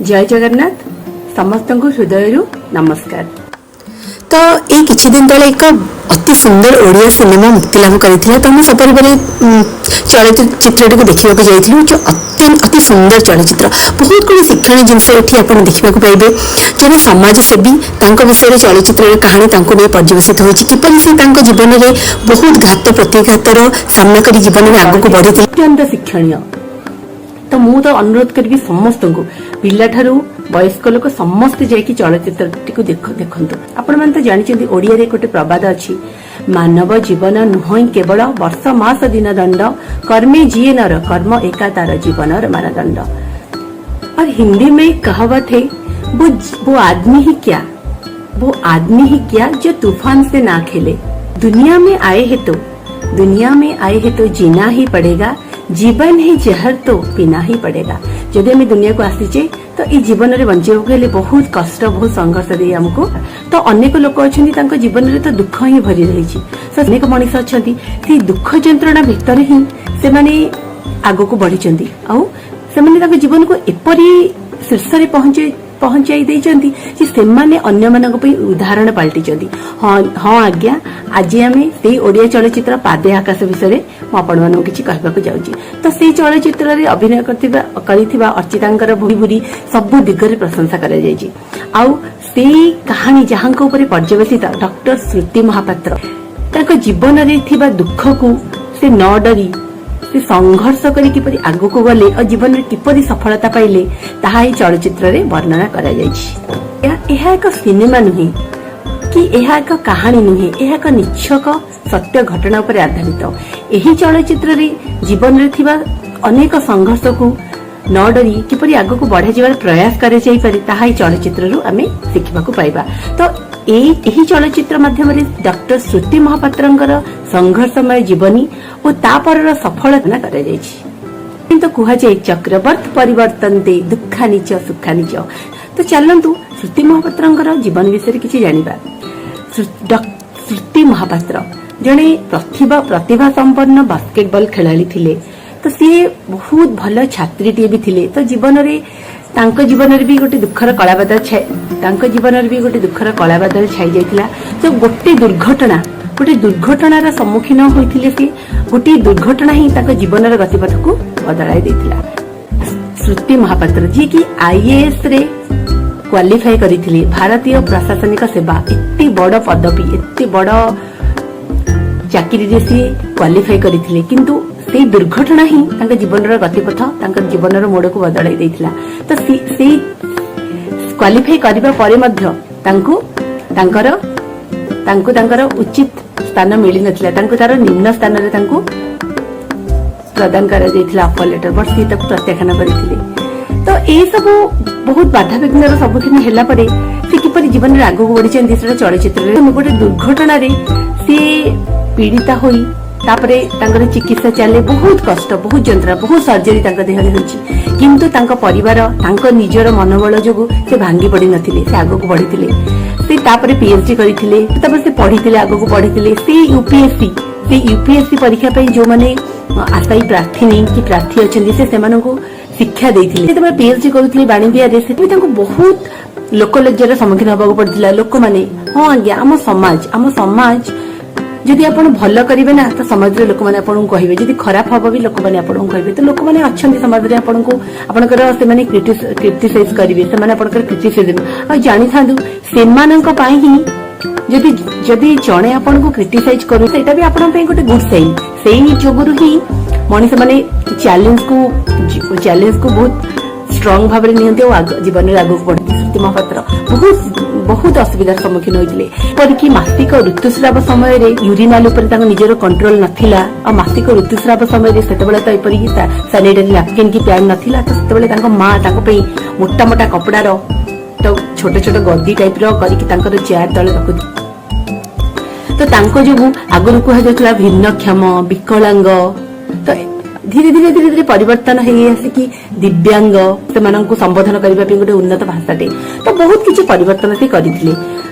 ଜୟ ଜଗନ୍ନାଥ। ସମସ୍ତଙ୍କୁ ହୃଦୟରୁ ନମସ୍କାର। ତ ଏଇ କିଛି ଦିନ ତଳେ ଏକ ଅତି ସୁନ୍ଦର ଓଡ଼ିଆ ସିନେମା ମୁକ୍ତିଲାଭ କରିଥିଲା। ତ ଆମେ ସପରିବାରେ ଚଳଚ୍ଚିତ୍ରଟିକୁ ଦେଖିବାକୁ ଯାଇଥିଲୁ, ଯେଉଁ ଅତି ସୁନ୍ଦର ଚଳଚ୍ଚିତ୍ର। ବହୁତ ଗୁଡ଼ିଏ ଶିକ୍ଷଣୀୟ ଜିନିଷ ଏଠି ଆପଣ ଦେଖିବାକୁ ପାଇବେ। ଜଣେ ସମାଜସେବୀ, ତାଙ୍କ ବିଷୟରେ ଚଳଚ୍ଚିତ୍ରର କାହାଣୀ ତାଙ୍କୁ ନେଇ ପର୍ଯ୍ୟବସିତ ହୋଇଛି। କିପରି ସେ ତାଙ୍କ ଜୀବନରେ ବହୁତ ଘାତ ପ୍ରତିଘାତର ସାମ୍ନା କରି ଜୀବନରେ ଆଗକୁ ବଢ଼ିଥିଲେ। ଅତ୍ୟନ୍ତ ଶିକ୍ଷଣୀୟ। ତ ମୁଁ ତ ଅନୁରୋଧ କରିବି ସମସ୍ତଙ୍କୁ, ପିଲାଠାରୁ ବୟସ୍କ ଲୋକ ସମସ୍ତେ ଯାଇକି ଚଳଚ୍ଚିତ୍ରଟିକୁ ଦେଖନ୍ତୁ। ଆପଣମାନେ ତ ଜାଣିଛନ୍ତି, ଓଡ଼ିଆରେ ଗୋଟେ ପ୍ରବାଦ ଅଛି, "ମାନବ ଜୀବନ ନୁହଁ କେବଳ ବର୍ଷ ମାସ ଦିନ ଦଣ୍ଡ, କର୍ମେ ଜିଏ ନର କର୍ମ ଏକା ତାର ଜୀବନର ମାନଦଣ୍ଡ।" और हिंदी में एक कहावत है, वो आदमी ही क्या, वो आदमी ही क्या जो तूफान से ना खेले। दुनिया में आए हैं तो, दुनिया में आए हैं तो जीना ही पड़ेगा, जीवन है जहर तो पीना ही पड़ेगा। ଯଦି ଆମେ ଦୁନିଆକୁ ଆସିଛେ, ତ ଏଇ ଜୀବନରେ ବଞ୍ଚିବାକୁ ହେଲେ ବହୁତ କଷ୍ଟ, ବହୁତ ସଂଘର୍ଷ ଦେଇ ଆମକୁ। ତ ଅନେକ ଲୋକ ଅଛନ୍ତି, ତାଙ୍କ ଜୀବନରେ ତ ଦୁଃଖ ହିଁ ଭରି ରହିଛି। ତ ଅନେକ ମଣିଷ ଅଛନ୍ତି, ସେଇ ଦୁଃଖ ଯନ୍ତ୍ରଣା ଭିତରେ ହିଁ ସେମାନେ ଆଗକୁ ବଢିଛନ୍ତି ଆଉ ସେମାନେ ତାଙ୍କ ଜୀବନକୁ ଏପରି ଶୀର୍ଷରେ ପହଞ୍ଚାଇ ଦେଇଛନ୍ତି ଯେ ସେମାନେ ଅନ୍ୟମାନଙ୍କ ପାଇଁ ଉଦାହରଣ ପାଲଟିଛନ୍ତି। ହଁ ଆଜ୍ଞା, ଆଜି ଆମେ ସେଇ ଓଡ଼ିଆ ଚଳଚ୍ଚିତ୍ର ପାଦେ ଆକାଶ ବିଷୟରେ ମୁଁ ଆପଣମାନଙ୍କୁ କିଛି କହିବାକୁ ଯାଉଛି। ତ ସେଇ ଚଳଚ୍ଚିତ୍ରରେ ଅଭିନୟ କରିଥିବା ଅର୍ଚ୍ଚିତାଙ୍କର ଭୁରି ଭୁରି ସବୁ ଦିଗରେ ପ୍ରଶଂସା କରାଯାଇଛି। ଆଉ ସେଇ କାହାଣୀ ଯାହାଙ୍କ ଉପରେ ପର୍ଯ୍ୟବସିତ, ଡକ୍ଟର ଶ୍ରୁତି ମହାପାତ୍ର, ତାଙ୍କ ଜୀବନରେ ଥିବା ଦୁଃଖକୁ ସେ ନ ଡରି, ସେ ସଂଘର୍ଷ କରି କିପରି ଆଗକୁ ଗଲେ ଆଉ ଜୀବନରେ କିପରି ସଫଳତା ପାଇଲେ, ତାହା ଏହି ଚଳଚ୍ଚିତ୍ରରେ ବର୍ଣ୍ଣନା କରାଯାଇଛି। ଏହା ଏକ ସିନେମା ନୁହେଁ କି ଏହା ଏକ କାହାଣୀ ନୁହେଁ, ଏହା ଏକ ନିଚ୍ଛକ ସତ୍ୟ ଘଟଣା ଉପରେ ଆଧାରିତ। ଏହି ଚଳଚ୍ଚିତ୍ରରେ ଜୀବନରେ ଥିବା ଅନେକ ସଂଘର୍ଷକୁ ନ ଡରି କିପରି ଆଗକୁ ବଢ଼ାଯିବାର ପ୍ରୟାସ କରାଯାଇପାରେ, ତାହା ଏହି ଚଳଚ୍ଚିତ୍ରରୁ ଆମେ ଶିଖିବାକୁ ପାଇବା। ତ ଏହି ଚଳଚ୍ଚିତ୍ର ମାଧ୍ୟମରେ ଡକ୍ଟର ଶ୍ରୁତି ମହାପାତ୍ରଙ୍କର ସଂଘର୍ଷମୟ ଜୀବନୀ ଓ ତାପରର ସଫଳତା କରାଯାଇଛି। କିନ୍ତୁ କୁହାଯାଏ, "ଚକ୍ରବତ୍ ପରିବର୍ତ୍ତନ୍ତେ ଦୁଃଖାନି ଚ ସୁଖାନି ଚ।" ତ ଚାଲନ୍ତୁ, ଶ୍ରୁତି ମହାପାତ୍ରଙ୍କର ଜୀବନ ବିଷୟରେ କିଛି ଜାଣିବା। ଶ୍ରୁତି ମହାପାତ୍ର ଜଣେ ପ୍ରତିଭା ସମ୍ପନ୍ନ ବାସ୍କେଟବଲ ଖେଳାଳି ଥିଲେ। ତ ସିଏ ବହୁତ ଭଲ ଛାତ୍ରୀଟିଏ ବି ଥିଲେ। ତ ଜୀବନରେ ତାଙ୍କ ଜୀବନରେ ବି ଗୋଟେ ଦୁଃଖର କଳାବାଦଲ ତାଙ୍କ ଜୀବନରେ ବି ଗୋଟେ ଦୁଃଖର କଳାବାଦଲ ଛାଇ ଯାଇଥିଲା। ତ ଗୋଟେ ଦୁର୍ଘଟଣାର ସମ୍ମୁଖୀନ ହୋଇଥିଲେ ସିଏ। ଗୋଟିଏ ଦୁର୍ଘଟଣା ହିଁ ତାଙ୍କ ଜୀବନର ଗତିପଥକୁ ବଦଳାଇ ଦେଇଥିଲା। ଶ୍ରୁତି ମହାପାତ୍ର, ଯିଏକି ଆଇଏଏସ୍ ରେ କ୍ୱାଲିଫାଇ କରିଥିଲେ, ଭାରତୀୟ ପ୍ରଶାସନିକ ସେବା, ଏତେ ବଡ ପଦବୀ, ଏତେ ବଡ ଚାକିରିରେ ସିଏ କ୍ୱାଲିଫାଇ କରିଥିଲେ, କିନ୍ତୁ ସେଇ ଦୁର୍ଘଟଣା ହିଁ ତାଙ୍କ ଜୀବନର ଗତିପଥ, ତାଙ୍କ ଜୀବନର ମୋଡକୁ ବଦଳାଇ ଦେଇଥିଲା। ତ ସେଇ କ୍ୱାଲିଫାଇ କରିବା ପରେ ମଧ୍ୟ ତାଙ୍କୁ ତାଙ୍କର ଉଚିତ ସ୍ଥାନ ମିଳିନଥିଲା। ତାଙ୍କୁ ତାର ନିମ୍ନ ସ୍ଥାନରେ ତାଙ୍କୁ ପ୍ରଦାନ କରାଯାଇଥିଲା ଅଫର ଲେଟର, ବଟ୍ ସିଏ ତାକୁ ପ୍ରତ୍ୟାଖ୍ୟାନ କରିଥିଲେ। ତ ଏଇ ସବୁ ବହୁତ ବାଧାବିଘ୍ନର ସମ୍ମୁଖୀନ ହେଲା ପରେ ସେ କିପରି ଜୀବନରେ ଆଗକୁ ବଢିଛନ୍ତି, ସେଟା ଚଳଚ୍ଚିତ୍ରରେ। ଗୋଟେ ଦୁର୍ଘଟଣାରେ ସିଏ ପୀଡ଼ିତା ହୋଇ ତାପରେ ତାଙ୍କର ଚିକିତ୍ସା ଚାଲେ। ବହୁତ କଷ୍ଟ, ବହୁତ ଯନ୍ତ୍ରଣା, ବହୁତ ସର୍ଜରୀ ତାଙ୍କ ଦେହରେ ହୋଇଛି। କିନ୍ତୁ ତାଙ୍କ ପରିବାର, ତାଙ୍କ ନିଜର ମନୋବଳ ଯୋଗୁଁ ସେ ଭାଙ୍ଗି ପଡି ନଥିଲେ, ସେ ଆଗକୁ ବଢିଥିଲେ। ସେ ତାପରେ ପିଏଚଡି କରିଥିଲେ, ତାପରେ ସେ ପଢିଥିଲେ, ଆଗକୁ ବଢିଥିଲେ। ସେ ୟୁପିଏସସି ପରୀକ୍ଷା ପାଇଁ ଯୋଉମାନେ ଆଶାୟୀ ପ୍ରାର୍ଥିନୀ କି ପ୍ରାର୍ଥୀ ଅଛନ୍ତି, ସେ ସେମାନଙ୍କୁ ଶିକ୍ଷା ଦେଇଥିଲେ। ଯେତେବେଳେ ପିଏଚଡି କରୁଥିଲେ ବାଣିବିହାରରେ, ସେଥିପାଇଁ ତାଙ୍କୁ ବହୁତ ଲୋକଲଜ୍ଜାର ସମ୍ମୁଖୀନ ହେବାକୁ ପଡିଥିଲା। ଲୋକମାନେ, ହଁ ଆଜ୍ଞା, ଆମ ସମାଜ ଯଦି ଆପଣ ଭଲ କରିବେ ନା, ତ ସମାଜରେ ଲୋକମାନେ ଆପଣଙ୍କୁ କହିବେ। ଯଦି ଖରାପ ହବ ବି ଲୋକମାନେ ଆପଣଙ୍କୁ କହିବେ। ତ ଲୋକମାନେ ଅଛନ୍ତି ସମାଜରେ, ଆପଣଙ୍କୁ ଆପଣଙ୍କର ସେମାନେ କ୍ରିଟିସାଇଜ କରିବେ, ସେମାନେ ଆପଣଙ୍କର କ୍ରିଟିସିଜମ। ଆଉ ଜାଣିଥାନ୍ତୁ, ସେମାନଙ୍କ ପାଇଁ ହିଁ ଯଦି ଯଦି ଜଣେ ଆପଣଙ୍କୁ କ୍ରିଟିସାଇଜ କରୁ, ସେଇଟା ବି ଆପଣଙ୍କ ପାଇଁ ଗୋଟେ ଗୁଡ୍ ସାଇନ୍। ସେଇ ଯୋଗୁରୁ ହିଁ ମଣିଷମାନେ ଚ୍ୟାଲେଞ୍ଜକୁ ବହୁତ ଷ୍ଟ୍ରଙ୍ଗ ଭାବରେ ନିଅନ୍ତି ଆଉ ଜୀବନରେ ଆଗକୁ ବଢନ୍ତି। ଶ୍ରୁତି ମହାପାତ୍ର ବହୁତ ବହୁତ ଅସୁବିଧାର ସମ୍ମୁଖୀନ ହୋଇଥିଲେ। ଏପରିକି ମାସିକ ଋତୁସ୍ରାବ ସମୟରେ ୟୁରିନାଲ ଉପରେ ତାଙ୍କ ନିଜର କଣ୍ଟ୍ରୋଲ ନଥିଲା। ଆଉ ମାସିକ ଋତୁସ୍ରାବ ସମୟରେ ସେତେବେଳେ ତ ଏପରିକି ସାନିଟାରୀ ନାପକିନ୍ କି ପ୍ୟାଡ୍ ନଥିଲା। ତ ସେତେବେଳେ ତାଙ୍କ ମା ତାଙ୍କ ପାଇଁ ମୋଟା ମୋଟା କପଡାର ତ ଛୋଟ ଛୋଟ ଗଦି ଟାଇପର କରିକି ତାଙ୍କର ଚେୟାର ତଳେ ରଖୁଥିଲେ। ତ ତାଙ୍କ ଯୋଗୁଁ ଆଗରୁ କୁହାଯାଉଥିଲା ଭିନ୍ନକ୍ଷମ, ବିକଳାଙ୍ଗ। ତ ଧୀରେ ଧୀରେ ଧୀରେ ଧୀରେ ପରିବର୍ତ୍ତନ ହେଇ ଆସିକି ଦିବ୍ୟାଙ୍ଗ, ସେମାନଙ୍କୁ ସମ୍ବୋଧନ କରିବା ପାଇଁ ଗୋଟେ ଉନ୍ନତ ଭାଷାଟେ। ତ ବହୁତ କିଛି ପରିବର୍ତ୍ତନ ସେ କରିଥିଲେ।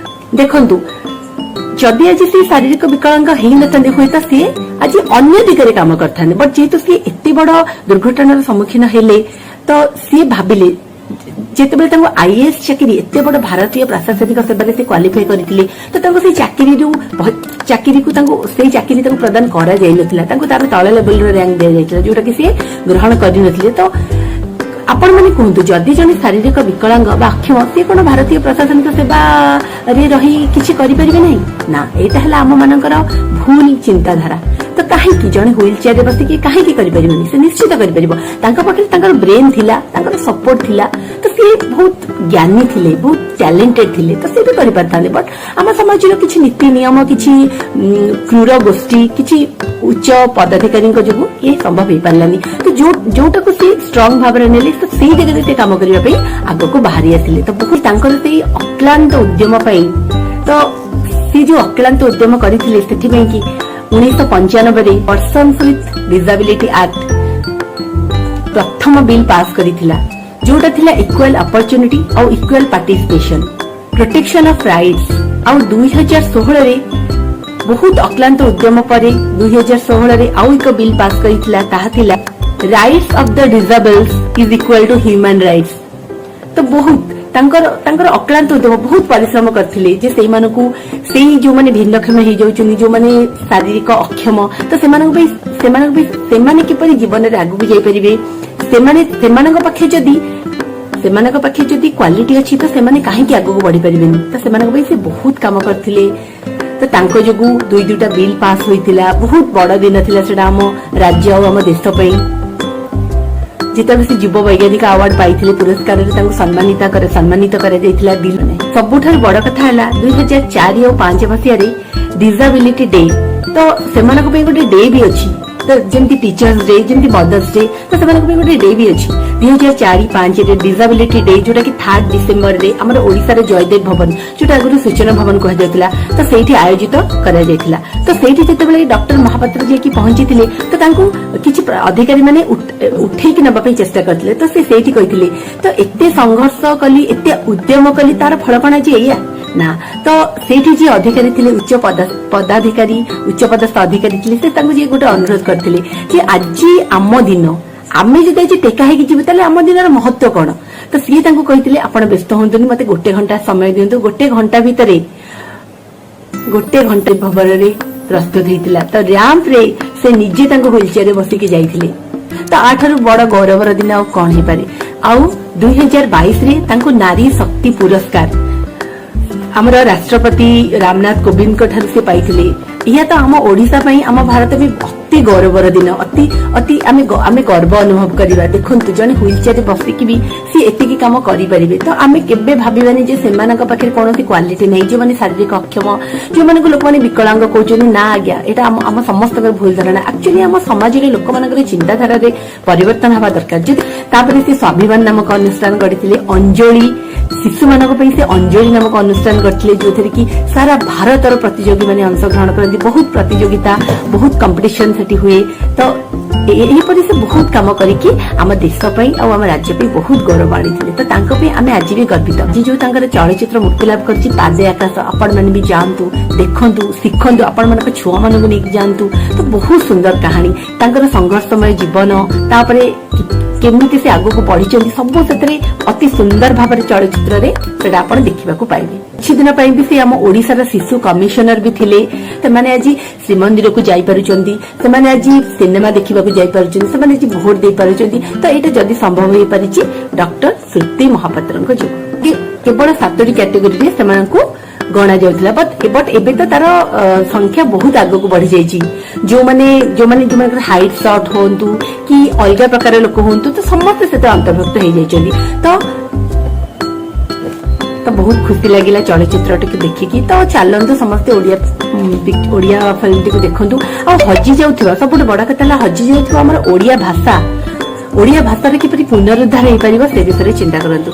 ଦେଖନ୍ତୁ, ଯଦି ଆଜି ସେ ଶାରୀରିକ ବିକଳାଙ୍ଗ ହେଇନଥାନ୍ତେ, ହୁଏତ ସିଏ ଆଜି ଅନ୍ୟ ଦିଗରେ କାମ କରିଥାନ୍ତେ। ବଟ୍ ଯେହେତୁ ସିଏ ଏତେ ବଡ ଦୁର୍ଘଟଣାର ସମ୍ମୁଖୀନ ହେଲେ, ତ ସିଏ ଭାବିଲେ ଯେତେବେଳେ ତାଙ୍କୁ ଆଇଏଏସ୍ ଚାକିରି, ଏତେ ବଡ ଭାରତୀୟ ପ୍ରଶାସନିକ ସେବାରେ ସେ କ୍ୱାଲିଫାଇ କରିଥିଲେ, ତ ତାଙ୍କୁ ସେଇ ଚାକିରିରୁ ଚାକିରିକୁ ତାଙ୍କୁ ସେଇ ଚାକିରି ତାଙ୍କୁ ପ୍ରଦାନ କରାଯାଇନଥିଲା। ତାଙ୍କୁ ତାର ତଳ ଲେଭେଲର ରାଙ୍କ ଦିଆଯାଇଥିଲା, ଯୋଉଟା କି ସିଏ ଗ୍ରହଣ କରିନଥିଲେ। ତ ଆପଣମାନେ କୁହନ୍ତୁ, ଯଦି ଜଣେ ଶାରୀରିକ ବିକଳାଙ୍ଗ ବା ଅକ୍ଷମ, ସିଏ କଣ ଭାରତୀୟ ପ୍ରଶାସନିକ ସେବାରେ ରହି କିଛି କରିପାରିବେ ନାହିଁ? ନା, ଏଇଟା ହେଲା ଆମ ମାନଙ୍କର ଭୁଲ ଚିନ୍ତାଧାରା। ତ କାହିଁକି ଜଣେ ହ୍ୱିଲ ଚେୟାରରେ ବସିକି କାହିଁକି କରିପାରିବନି? ସେ ନିଶ୍ଚିତ କରିପାରିବ। ତାଙ୍କ ପାଖରେ ତାଙ୍କର ବ୍ରେନ୍ ଥିଲା, ତାଙ୍କର ସପୋର୍ଟ ଥିଲା, ତ ସିଏ ବହୁତ ଜ୍ଞାନୀ ଥିଲେ, ବହୁତ ଟ୍ୟାଲେଣ୍ଟେଡ ଥିଲେ, ତ ସେ ବି କରିପାରିଥାନ୍ତେ। ବଟ୍ ଆମ ସମାଜର କିଛି ନୀତି ନିୟମ, କିଛି କ୍ରୂର ଗୋଷ୍ଠୀ, କିଛି ଉଚ୍ଚ ପଦାଧିକାରୀଙ୍କ ଯୋଗୁଁ ଇଏ ସମ୍ଭବ ହେଇପାରିଲାନି। ତ ଯୋଉଟାକୁ ସେ ଷ୍ଟ୍ରଙ୍ଗ ଭାବରେ ନେଲେ, ତ ସେଇ ଜାଗାରେ ସେ କାମ କରିବା ପାଇଁ ଆଗକୁ ବାହାରି ଆସିଲେ। ତ ବହୁତ ତାଙ୍କର ସେଇ ଅକ୍ଲାନ୍ତ ଉଦ୍ୟମ ପାଇଁ, ତ ସେ ଯୋଉ ଅକ୍ଲାନ୍ତ ଉଦ୍ୟମ କରିଥିଲେ, ସେଥିପାଇଁ କି 1995ରେ ପର୍ସନ୍ସ ୱିଥ୍ ଡିସାବିଲିଟି ଆକ୍ଟ ପ୍ରଥମ ବିଲ୍ ପାସ୍ କରିଥିଲା, ଯୋଉଟା ଥିଲା ଇକ୍ୱାଲ ଅପରଚ୍ୟୁନିଟି ଆଉ equal participation, protection of rights। ଆଉ 2016ରେ ବହୁତ ଅକ୍ଲାନ୍ତ ଉଦ୍ୟମ ପରେ 2016ରେ ଆଉ ଏକ ବିଲ୍ ପାସ୍ କରିଥିଲା, ତାହା ଥିଲା Rights of the Disables is equal to human rights। ତ ବହୁତ ତାଙ୍କର ତାଙ୍କର ଅକ୍ଳାନ୍ତ ଉଦ୍ୟମ, ବହୁତ ପରିଶ୍ରମ କରିଥିଲେ ଯେ ସେଇମାନଙ୍କୁ, ସେଇ ଯୋଉମାନେ ଭିନ୍ନକ୍ଷମ ହେଇଯାଉଛନ୍ତି, ଯୋଉମାନେ ଶାରୀରିକ ଅକ୍ଷମ, ତ ସେମାନଙ୍କ ପାଇଁ ସେମାନେ କିପରି ଜୀବନରେ ଆଗକୁ ଯାଇପାରିବେ। ସେମାନେ ସେମାନଙ୍କ ପାଖେ ଯଦି କ୍ୱାଲିଟି ଅଛି, ତ ସେମାନେ କାହିଁକି ଆଗକୁ ବଢି ପାରିବେନି? ତ ସେମାନଙ୍କ ପାଇଁ ସେ ବହୁତ କାମ କରିଥିଲେ। ତ ତାଙ୍କ ଯୋଗୁଁ ଦୁଇ ଦୁଇଟା ବିଲ୍ ପାସ୍ ହୋଇଥିଲା। ବହୁତ ବଡ ଦିନ ଥିଲା ସେଟା ଆମ ରାଜ୍ୟ ଆଉ ଆମ ଦେଶ ପାଇଁ, ଯେତେବେଳେ ସେ ଯୁବ ବୈଜ୍ଞାନିକ ଆୱାର୍ଡ ପାଇଥିଲେ। ପୁରସ୍କାରରେ ତାଙ୍କୁ ସମ୍ମାନିତ କରାଯାଇଥିଲା ଦିଲ୍ଲୀ। ସବୁଠାରୁ ବଡ କଥା ହେଲା, 2004 ଆଉ 5 ମସିହାରେ ଡିସାବିଲିଟି ଡେ, ତ ସେମାନଙ୍କ ପାଇଁ ଗୋଟେ ଡେ ବି ଅଛି। ତ ଯେମିତି ଟିଚର୍ସ ଡେ, ଯେମିତି ମଦର୍ସ ଡେ, ତ ସେମାନଙ୍କ ପାଇଁ ଗୋଟେ ଡେ ବି ଅଛି। 2004-5ରେ ଡିସାବିଲିଟି ଡେ, ଯୋଉଟା କି 3rd ଡିସେମ୍ବରରେ ଆମର ଓଡିଶାର ଜୟଦେବ ଭବନ, ଯୋଉଟା ଆଗରୁ ସୂଚନା ଭବନ କୁହାଯାଉଥିଲା, ତ ସେଇଠି ଆୟୋଜିତ କରାଯାଇଥିଲା। ତ ସେଇଠି ଯେତେବେଳେ ଡକ୍ଟର ମହାପାତ୍ର ଯାଇକି ପହଞ୍ଚିଥିଲେ, ତ ତାଙ୍କୁ କିଛି ଅଧିକାରୀ ମାନେ ଉଠେଇକି ନେବା ପାଇଁ ଚେଷ୍ଟା କରିଥିଲେ। ତ ସେ ସେଇଠି କହିଥିଲେ, ତ ଏତେ ସଂଘର୍ଷ କଲି, ଏତେ ଉଦ୍ୟମ କଲି, ତାର ଫଳ କଣ ଆଜି ଏଇଆ ନା? ତ ସେଇଠି ଯିଏ ଅଧିକାରୀ ଥିଲେ, ଉଚ୍ଚ ପଦାଧିକାରୀ, ଉଚ୍ଚ ପଦସ୍ଥ ଅଧିକାରୀ ଥିଲେ, ସେ ତାଙ୍କୁ ଯିଏ ଗୋଟେ ଅନୁରୋଧ କରିଥିଲେ ଯେ ଆଜି ଆମ ଦିନ, ଆମେ ଯଦି ଆଜି ଟେକା ହେଇକି ଯିବୁ, ତାହେଲେ ଆମ ଦିନର ମହତ୍ଵ କଣ? ତ ସିଏ ତାଙ୍କୁ କହିଥିଲେ, ଆପଣ ବ୍ୟସ୍ତ ହୁଅନ୍ତୁନି, ମତେ ଗୋଟେ ଘଣ୍ଟା ସମୟ ଦିଅନ୍ତୁ। ଗୋଟେ ଘଣ୍ଟା ଭିତରେ, ଗୋଟେ ଘଣ୍ଟା ଭବନରେ ପ୍ରସ୍ତୁତ ହେଇଥିଲା। ତ ର୍ୟାମ୍ପରେ ସେ ନିଜେ ତାଙ୍କୁ ହ୍ୱିଲଚେୟାରରେ ବସିକି ଯାଇଥିଲେ। ତ ୟାଠାରୁ ବଡ ଗୌରବର ଦିନ ଆଉ କଣ ହେଇପାରେ? ଆଉ 2022ରେ ତାଙ୍କୁ ନାରୀ ଶକ୍ତି ପୁରସ୍କାର ଆମର ରାଷ୍ଟ୍ରପତି ରାମନାଥ କୋବିନ୍ଦଙ୍କ ଠାରୁ ସେ ପାଇଥିଲେ। ଏହା ତ ଆମ ଓଡିଶା ପାଇଁ, ଆମ ଭାରତ ପାଇଁ ଅତି ଗୌରବର ଦିନ। ଅତି ଅତି ଆମେ ଗର୍ବ ଅନୁଭବ କରିବା। ଦେଖନ୍ତୁ, ଜଣେ ହ୍ୱିଲ ଚେୟାରରେ ବସିକି ବି ସିଏ ଏତିକି କାମ କରିପାରିବେ। ତ ଆମେ କେବେ ଭାବିବାନି ଯେ ସେମାନଙ୍କ ପାଖରେ କୌଣସି କ୍ୱାଲିଟି ନାହିଁ, ଯୋଉମାନେ ଶାରୀରିକ ଅକ୍ଷମ, ଯୋଉମାନଙ୍କୁ ଲୋକମାନେ ବିକଳାଙ୍ଗ କହୁଛନ୍ତି। ନା ଆଜ୍ଞା, ଏଇଟା ଆମ ସମସ୍ତଙ୍କର ଭୁଲ ଧାରଣା। ଆକ୍ଚୁଆଲି ଆମ ସମାଜରେ ଲୋକମାନଙ୍କର ଚିନ୍ତାଧାରାରେ ପରିବର୍ତ୍ତନ ହେବା ଦରକାର। ଯଦି ତାପରେ ସେ ସ୍ୱାଭିମାନ ନାମକ ଅନୁଷ୍ଠାନ ଗଢ଼ିଥିଲେ। ଅଞ୍ଜଳି, ଶିଶୁମାନଙ୍କ ପାଇଁ ସେ ଅଞ୍ଜଳି ନାମକ ଅନୁଷ୍ଠାନ କରିଥିଲେ, ଯୋଉଥିରେ କି ସାରା ଭାରତର ପ୍ରତିଯୋଗୀ ମାନେ ଅଂଶଗ୍ରହଣ କରନ୍ତି। ବହୁତ ପ୍ରତିଯୋଗିତା, ବହୁତ କମ୍ପିଟିସନ ସେଠି ହୁଏ। ତ ଏହିପରି ସେ ବହୁତ କାମ କରିକି ଆମ ଦେଶ ପାଇଁ ଆଉ ଆମ ରାଜ୍ୟ ପାଇଁ ବହୁତ ଗୌରବ ଆଣିଥିଲେ। ତ ତାଙ୍କ ପାଇଁ ଆମେ ଆଜି ବି ଗର୍ବିତ। ଆଜି ଯୋଉ ତାଙ୍କର ଚଳଚ୍ଚିତ୍ର ମୁକ୍ତିଲାଭ କରିଛି ପାଦେ ଆକାଶ, ଆପଣମାନେ ବି ଯାଆନ୍ତୁ, ଦେଖନ୍ତୁ, ଶିଖନ୍ତୁ, ଆପଣମାନଙ୍କ ଛୁଆମାନଙ୍କୁ ନେଇକି ଯାଆନ୍ତୁ। ତ ବହୁତ ସୁନ୍ଦର କାହାଣୀ, ତାଙ୍କର ସଂଘର୍ଷମୟ ଜୀବନ, ତାପରେ କେମିତି ସେ ଆଗକୁ ବଢିଛନ୍ତି, ସବୁ ସେଥିରେ ଅତି ସୁନ୍ଦର ଭାବରେ ଚଳଚ୍ଚିତ୍ରରେ ସେଟା ଆପଣ ଦେଖିବାକୁ ପାଇବେ। କିଛି ଦିନ ପାଇଁ ବି ସେ ଆମ ଓଡିଶାର ଶିଶୁ କମିଶନର ବି ଥିଲେ। ସେମାନେ ଆଜି ଶ୍ରୀମନ୍ଦିରକୁ ଯାଇପାରୁଛନ୍ତି, ସେମାନେ ଆଜି ସିନେମା ଦେଖିବାକୁ ଯାଇପାରୁଛନ୍ତି, ସେମାନେ ଆଜି ଭୋଟ ଦେଇପାରୁଛନ୍ତି। ତ ଏଇଟା ଯଦି ସମ୍ଭବ ହେଇପାରିଛି ଡକ୍ଟର ଶ୍ରୁତି ମହାପାତ୍ରଙ୍କ ଯୋଗୁଁ। କେବଳ ସାତୋଟି କ୍ୟାଟେଗୋରୀରେ ସେମାନଙ୍କୁ ଗଣା ଯାଉଥିଲା, ବଟ୍ ଏବେ ତ ତାର ସଂଖ୍ୟା ବହୁତ ଆଗକୁ ବଢି ଯାଇଛି। ଯୋଉମାନେ ଯୋଉମାନେ ଯୋଉମାନଙ୍କର ହାଇଟ୍ ସର୍ଟ ହୁଅନ୍ତୁ କି ଅଲଗା ପ୍ରକାର ଲୋକ ହୁଅନ୍ତୁ, ତ ସମସ୍ତେ ସେଥିରେ ଅନ୍ତର୍ଭୁକ୍ତ ହେଇଯାଇଛନ୍ତି। ତ ତ ବହୁତ ଖୁସି ଲାଗିଲା ଚଳଚ୍ଚିତ୍ରଟିକୁ ଦେଖିକି। ତ ଚାଲନ୍ତୁ, ସମସ୍ତେ ଓଡିଆ ଫିଲ୍ମଟିକୁ ଦେଖନ୍ତୁ। ଆଉ ହଜି ଯାଉଥିବା, ସବୁଠୁ ବଡ କଥା ହେଲା, ହଜି ଯାଉଥିବା ଆମର ଓଡିଆ ଭାଷା, ଓଡିଆ ଭାଷାର କିପରି ପୁନରୁଦ୍ଧାର ହେଇପାରିବ, ସେ ବିଷୟରେ ଚିନ୍ତା କରନ୍ତୁ।